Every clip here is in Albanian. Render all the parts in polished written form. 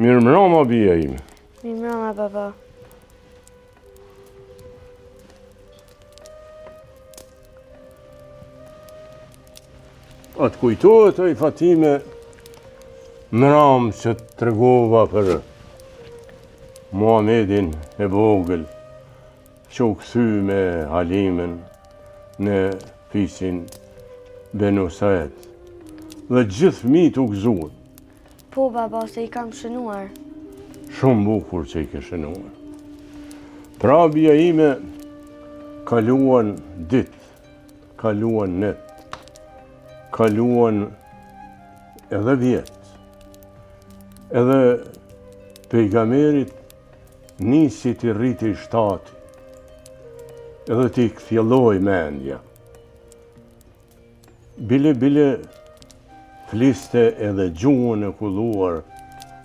Mirëmrama, bija ime. Mirëmrama, baba. A të kujtohet oj Fatime mramë që të tregova për Muhamedin e vogël që u kthy me Halimen në fisin Benu Saed dhe gjithë fëmijët u gëzuan. Po baba se i kam shënuar. Shumë bukur që i ke shënuar. Pra bija ime kaluan ditë, kaluan net, kaluan edhe vjet. Edhe pejgamberit nisi t'i rritej shtati, edhe t'i kthjellohej mendja. Bile bile fliste edhe gjuhën e kulluar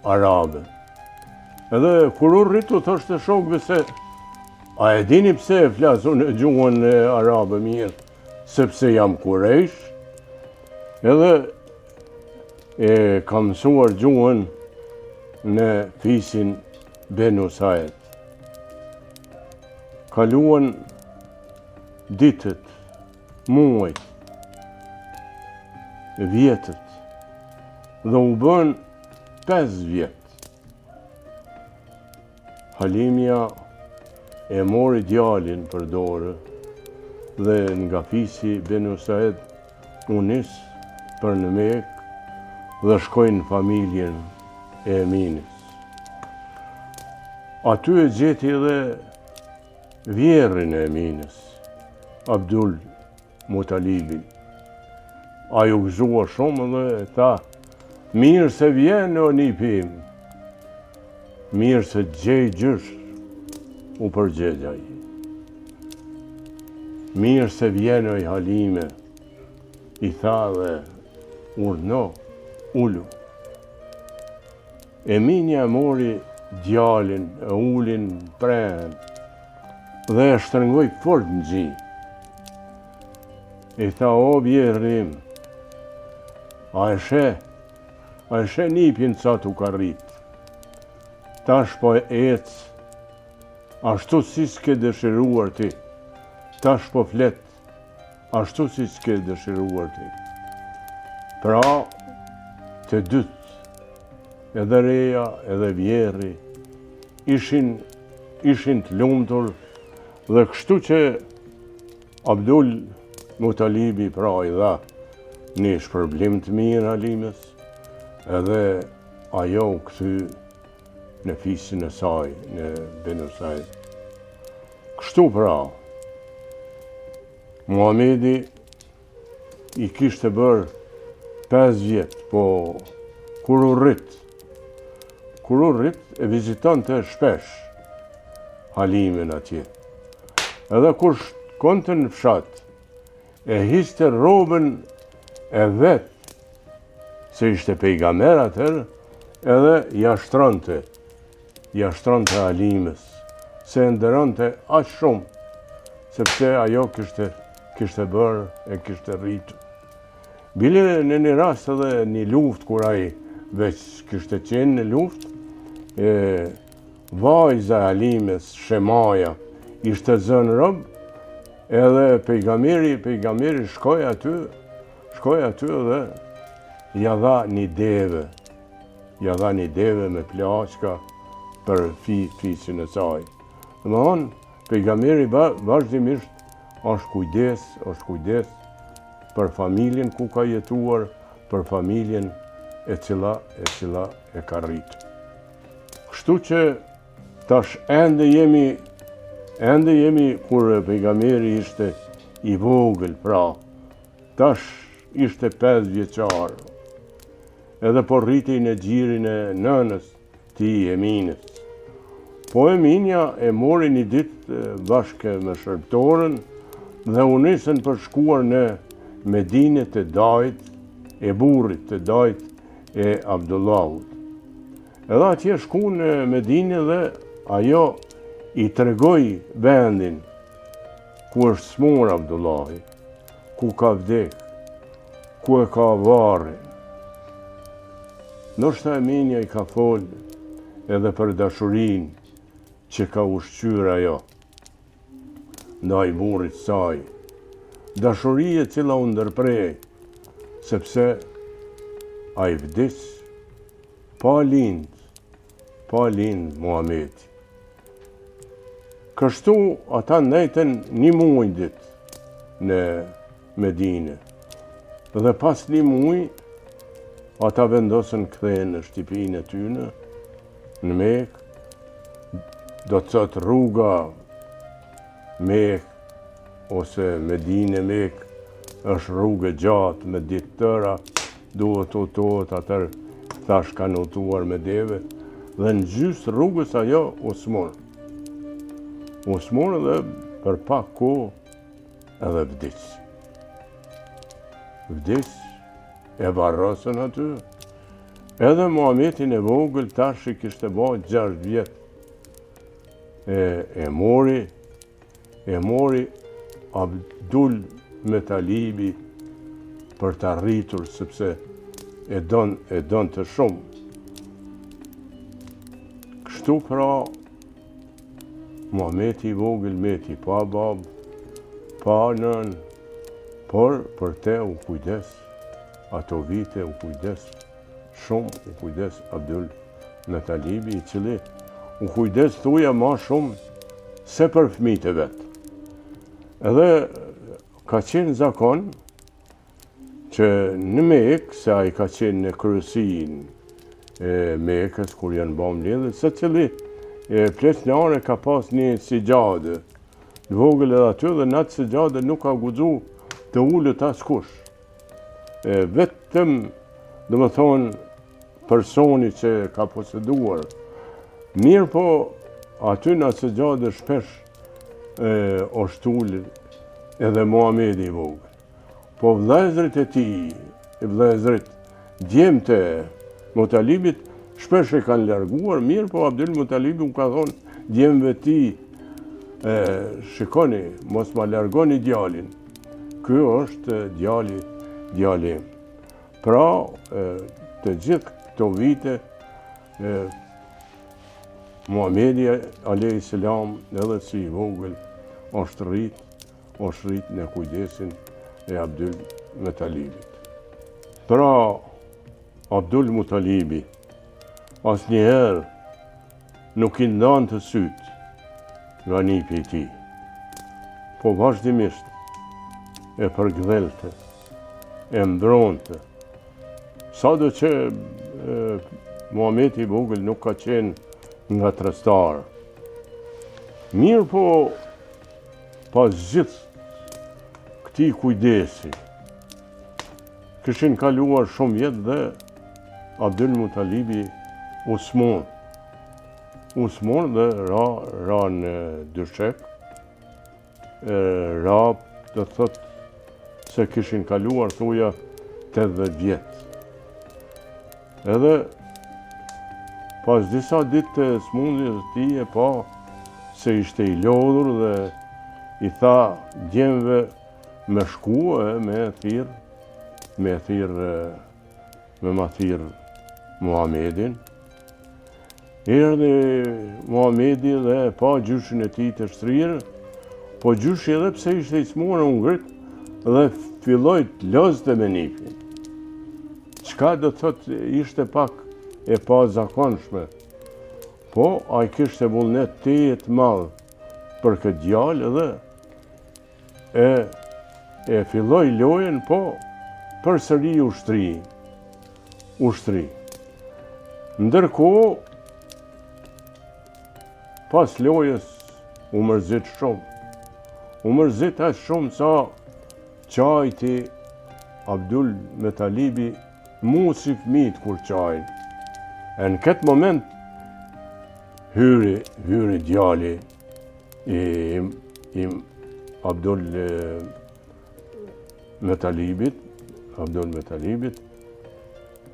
arabe. Edhe kur u rrit u thoshte shokëve se a e dini pse e flas unë gjuhën arabe mirë, sepse jam kurejsh, edhe e kam mësuar gjuhën në fisin Benu Saed. Kaluan ditët, muajt, vjetët, dhe u bënë 5 vjet. Halimja e mori djalin për dore dhe nga fisi Benu Saed u nis për në Mekë dhe shkoi në familjen e Eminës. Aty e gjeti edhe Vjehrrin e Eminës, Abdul Mutalibin. Ai u gëzua shumë dhe tha, mirë se vjen o nipi im, mirë se të gjej gjysh, u përgjegj ai. Mirë se vjen oj Halime, i tha dhe urdhno, ulu. Eminja e mori djalin, e uli në prehën dhe e shtrëngoi fort në gji. I tha, o vjehrri im, a e sheh, a e sheh nipin sa t'u ka rrit. Tash po ec, ashtu siç ke dëshiruar ti, tash po flet, Ashtu siç ke dëshiruar ti. Pra, të dytë, edhe reja edhe vjehrri, ishin, ishin të lumtur dhe kështu që Abdul Mutalibi pra i dha një shpërblim të mirë Halimës, edhe ajo u kthy në fisin e saj, në Benu Said. Kështu pra, Muhamedi i kishte bërë 5 vjet, po kur u rrit, kur u rrit e vizitonte shpesh Halimen atje. Edhe kur shkonte në fshat, e hiqte rrobën e vet, se ishte pejgamber atëherë, edhe ia shtronte, ia shtronte Halimës, se e nderonte aq shumë, sepse ajo kishte, kishte bërë e kishte rritur. Bile në një rast edhe një luftë, kur ai veç kishte qenë në luftë, e, vajza e Halimës, Shemaja, ishte zënë rob, edhe pejgamberi, pejgamberi shkoi aty, shkoi aty dhe ia dha një deve, ia dha një deve me plaçka për fi, fisin e saj. Domethënë, pejgamberi vazhdimisht është kujdes, është kujdes për familjen ku ka jetuar, për familjen e cila, e cila e ka rritur. Kështu që tash ende jemi, ende jemi kur pejgamberi ishte i vogël, pra, tash ishte 5 vjeçar, edhe po rritej në gjirin e nënës tij Eminës. Po Eminja e mori një ditë bashkë me shërbëtoren dhe u nisën për shkuar në Medine te dajt e burrit, te dajt e Abdullahut. Edhe atje shkun në Medine dhe ajo i tregoi vendin ku është smur Abdullahi, ku ka vdek, ku e ka varrin. Ndoshta Eminja i ka fol. edhe për dashurinë që ka ushqyer ajo ndaj burrit saj. Dashuri e cila u ndërpre, sepse ai vdiq pa lind, pa lind Muhameti. Kështu ata ndejtën një muaj ditë në Medine. Dhe pas një muaj, ata vendosën kthehen në shtëpinë e tyne, në Mekë, do të thotë rruga Mekë ose Medine Mekë është rrugë e gjatë me ditë tëra, duhet të udhëtohet atëherë thash kanë udhëtuar me deve dhe në gjysë rrugës ajo u smur. U smur dhe për pak kohë edhe vdiq. Vdiq, e varrosën aty, edhe Muhametin e vogël tash i kishte ba 6 vjet. E, e mori, e mori Abdul Metalibi për ta rritur, sepse e don, e donte shumë. Kështu pra, Muhameti i vogël meti pa babë, pa nënë, por për te u kujdes, ato vite u kujdes, shumë u kujdes Abdul Metalibi, i cili u kujdes thuja ma shumë se për fmijtë e vet. Edhe ka qenë zakon që në Mekë, se ai ka qenë në kryesinë e Mekës, kur janë ba mbledhjet, secili pleqnar ka pas një sexhade, të vogël edhe aty dhe në atë sexhade nuk ka guxu të ulet askush. E, vetëm, domethonë, personi që ka poseduar. Mirëpo, aty në atë sexhade shpesh e, është ulë edhe Muhamedi i vogël. Po vëllezërit e tij, vëllezërit, djemtë e Mutalibit, shpesh e kanë larguar, mirëpo Abdul Mutalibi u ka thonë djemve të tij, e, shikoni, mos ma largoni djalin. Ky është djali, djali im. Pra, e, të gjithë këto vite, e, Muhamedi a.s. edhe si i vogël është rrit është rrit në kujdesin e Abdul Mutalibit. Pra, Abdul Mutalibi, asnjëherë nuk i ndante sytë nga nipi i tij, po vazhdimisht e përgdhelte, e mbronte, sado që Muhameti i vogël nuk ka qenë ngatërrestar. Mirëpo, Pas gjithë këtij kujdesi, kishin kaluar shumë vjet dhe Abdul Mutalibi u smur. U smur dhe ra, ra në dyshek, ra, do të thotë se kishin kaluar thuja 80 vjet. Edhe pas disa ditë të smundjes së tij e pa se ishte i lodhur dhe i tha djemve me shku e me thirr, me thirr, me ma thirr Muhamedin. Erdhi Muhamedi dhe e pa gjyshin e tij të shtrirë, po gjyshi edhe pse ishte i sëmurë u ngrit dhe filloi të lozte me nipin. Çka do të thotë ishte pak e pazakonshme. Po ai kishte vullnet tejet të madh për këtë djalë dhe E, e filloi lojën, po përsëri u shtri. U shtri. Ndërkohë, pas lojës, u mërzit shumë. U mërzit aq shumë sa qajti Abdul Metalibi mu si fmijt kur qajnë. E në këtë moment, hyri, hyri djali i, i Abdul Metalibit, Abdul Metalibit,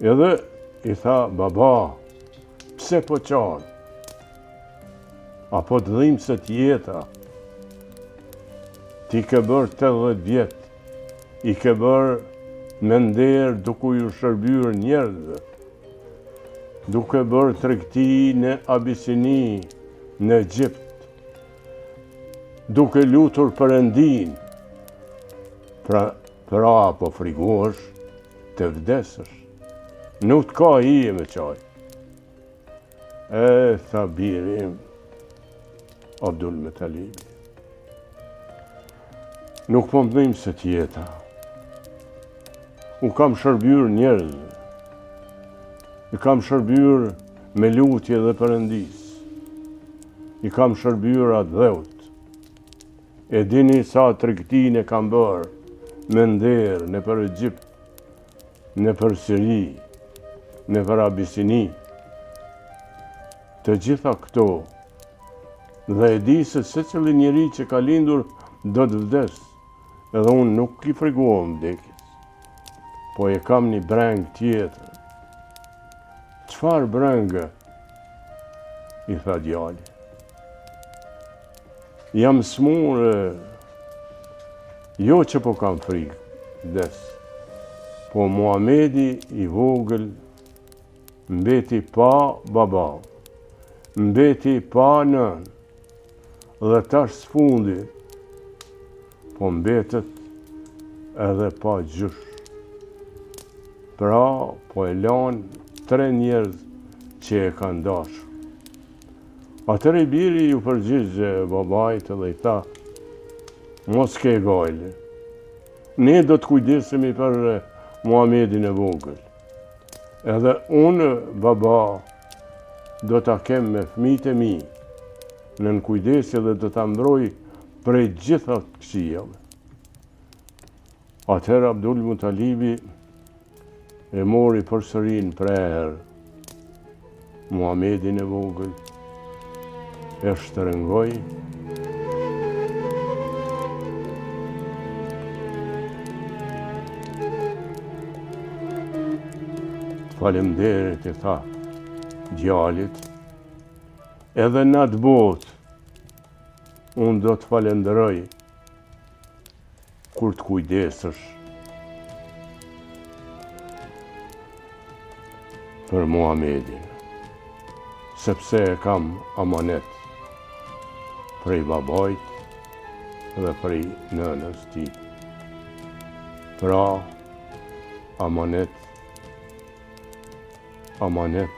edhe i tha, baba, pse po qan? A po të dhimset jeta? Ti ke bërë 80 vjet, i ke bërë me nder duke ju shërbyer njerëzve. Duke bërë tregti në Abisini, në Egjipt, duke lutur Perëndinë, pra, pra po frigohesh të vdesësh, nuk të ka hije me qajt. E, tha biri im, Abdul Metalibi. Nuk po më dhimset jeta. U kam shërbyer njerëzve. I kam shërbyer me lutje dhe Perëndisë. I kam shërbyer atdheut. E dini sa tregtinë kam bërë me nder nëpër Egjipt, nëpër Siri, nëpër Abisini. Të gjitha këto dhe e di se secili njeri që ka lindur do të vdes, edhe unë nuk i frigohem vdekjes. Po e kam një brengë tjetër. Çfarë brengë? I tha djali. Jam smurë, jo që po kam frikë, vdes. Po Muhamedi i vogël mbeti pa baba, mbeti pa nënë, dhe tash së fundi, po mbetet edhe pa gjysh. Pra, po e lanë tre njerëz që e kanë dashur. Atëherë i biri iu përgjigj babait dhe i tha, mos ke gajle, ne do të kujdesemi për Muhamedin e vogël. Edhe unë, baba, do ta kem me fëmijët e mi, nën kujdesje dhe do ta mbroj prej gjitha të këqijave. Atëherë Abdul Mutalibi e mori përsëri në prehër Muhamedin e vogël, e shtrëngoi, Faleminderit i tha djalit, edhe në atë botë, unë do të falenderoj Kur të kujdesësh për Muhamedin, sepse e kam amanet prej babait dhe prej nënës tij. Pra, amanet, amanet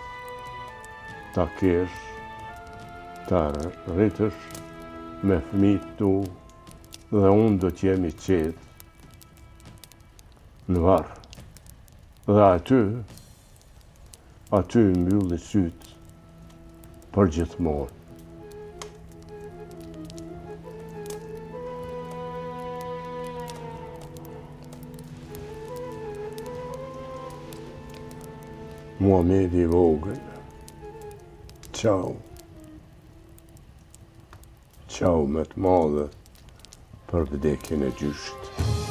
ta kesh, ta rritësh me fëmijët tu, dhe unë do të jem i qetë në varr. Dhe aty, aty mbylli sytë për gjithmonë. Muhamedi i vogël. Qau. Qau me të madhe për vdekjen e gjyshit.